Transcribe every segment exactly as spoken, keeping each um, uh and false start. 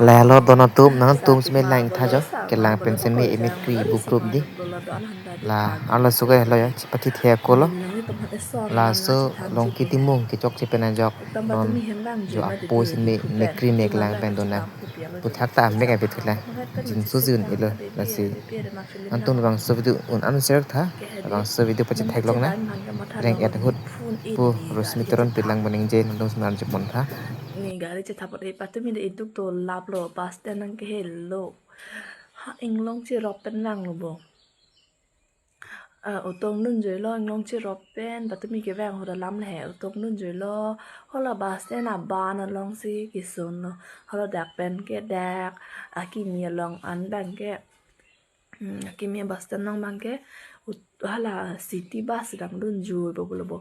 Lahelo don atum, nangtum seme lang tha jo, kelang pen seme emekri bu group di. La arloso ke helo ya, chepatithe ako lo. Laso Longki Timung kechokche pen ajok non jo apo seme mekri meklang pen dona. Puthak ta mek abit la. Jinsu jun ilo lasi. Nangtum bangso video un-an share tha. Bangso video pachethek lonang. Reng et ahut pu Rosmi Teron pilang boningje nangtum seme arjupon tha. Ne gari chethapot e patumi de iduk to laplo, bus stand nangkehelo. Ha, inglong cherop pen vanglo bo. Ah, auto angdun joilo, inglong cherop pen patumi kevang, hala alam le he, auto angdun joilo. Hala bus stand aban alongsi kesonlo. Hala dak pen ke dak akimi along an abang ke, hmm, akimi bus stand along abang ke ut-, hala city bus dang dunjoi bo pulo bo.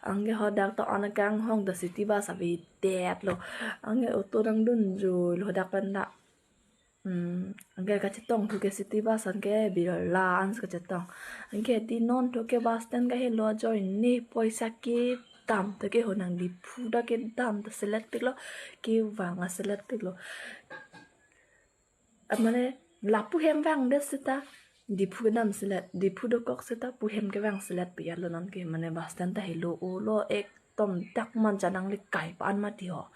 Anke hadak to an akanghon ta city bus avedet lo. Anke auto dang dunjoilo hadak pen ta. Hmm, anke kachetongthu ke city bus anke Birla ansi kachetong. Anke di non thu ke bus stand kahelo ajoine poisa kedam ta ke ho nang Diphu ta kedam ta selet piklo, kevang a selet piklo. Amane lapu hem vangdet seta Diphu kedam selet, Diphu dokok seta pu hem kevang selet piyalo nonke, mane bus stand ta helo olo, ekdom dak man chanang le kai pa an mati ho.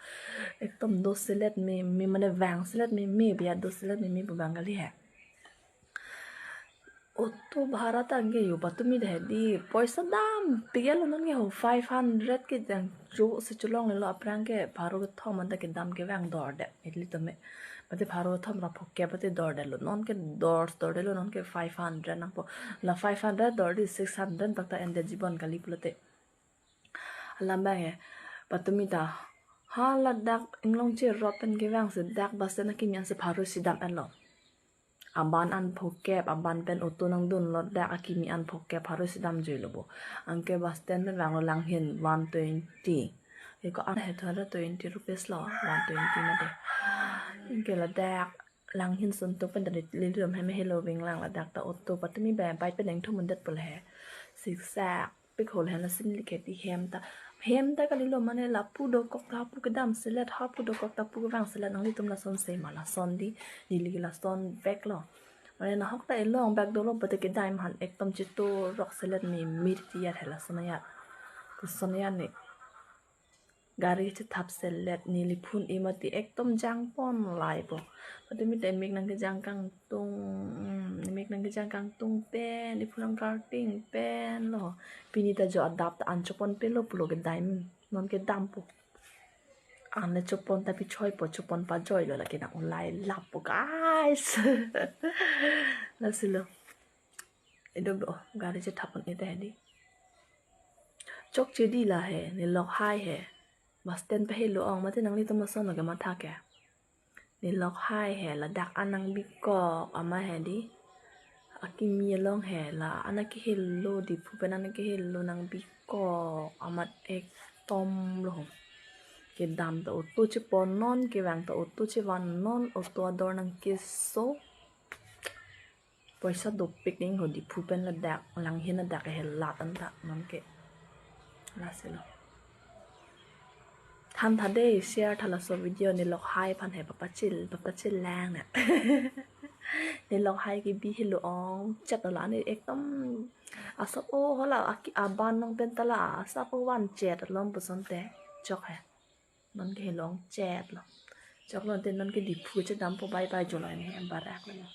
Ekdom do selet me, me mane vang selet me, me biya do selet me, me pu Bengali he. Auto bhara ta anke yo patumi de he di, poisa dam piyalo nonke ho, five hundred ke jangjo si cholonglelo, aphrang ke pharo kethom anta kedam kevang dordet, ili tome. Mate pharo kethom ra phokep mate dordetlo, nonke dor, dordetlo nonke five hundred nangpo. La five hundred dordi six hundred bak ta ende jibon kali pulote. Alam abang he, patumi ta. Hala dak inglong cherop pen kevangsi dak bus stand akimi ansi pharo isi dam-etlo. Aban an phokep, aban pen auto nangdunlo, dak akimi an phokep, pharo isi damjoilo bo. Anke bus stand pen vanglo Langhin one twenty. Eko an he thora twenty rupees lo, one twenty mate. Anke ladak Langhin suntuk pen tadi lili dom hem helo vinglang, ladak ta auto patumi ba bike pen nangthumundet pulo he. Siksak pik hol hena sim like di hem ta. Hem ta kalilo mane lapu dokok ta pu kedam selet, ha pu dokok ta pu kevang selet, nanglitum lason sema, lason di, neli ke lason veklo. Mane nahok ta elong bak dolo pute kedam han ekdom chetorok selet me, me tiyat he lason ayat. Lason ayat ne. Gari chethap selet neli phun e mati ekdom jangpon lai po. Patumi ta emek nangkejang kangtung, mm, emek nangkejang kangtung pen, iphu nangkarting pen lo. Pini ta jo adap ta an choponpelo pulo kedam, nonke dampo. An le chopon ta pichoi po, chopon pajoilo lake nang ulai lap po guys. Lasilo. Idok do, gari chethapon e ta he di. Chokche di la he, ne lok hai he. Bus stand pahelo ong mate nanglitum ason lo kematha ke. Ne lok hai he, ladak an nangbikok ama he di. Akimi along he, la an akehelo, Diphu pen an akehelo nangbikok amat ekdom lo. Kedam ta auto cheponnon, kevang ta auto chevannon, auto ador nangkeso. Poisa dopik ning ho Diphu pen ladak, Langhin adak he lat anta nonke. Lasilo. Than tha de, share tha laso video, ne lok hai aphan he papachil, papachil lang na. Ne lok hai kebi helo ong, chat la ne ekdom asap o hola aki aban nong pen ta la asap o van chat alom puson te chok he. Nonke helo ong chat lo. Choklo te nonke Diphu chedampo, bye bye jolo ne, barak lo.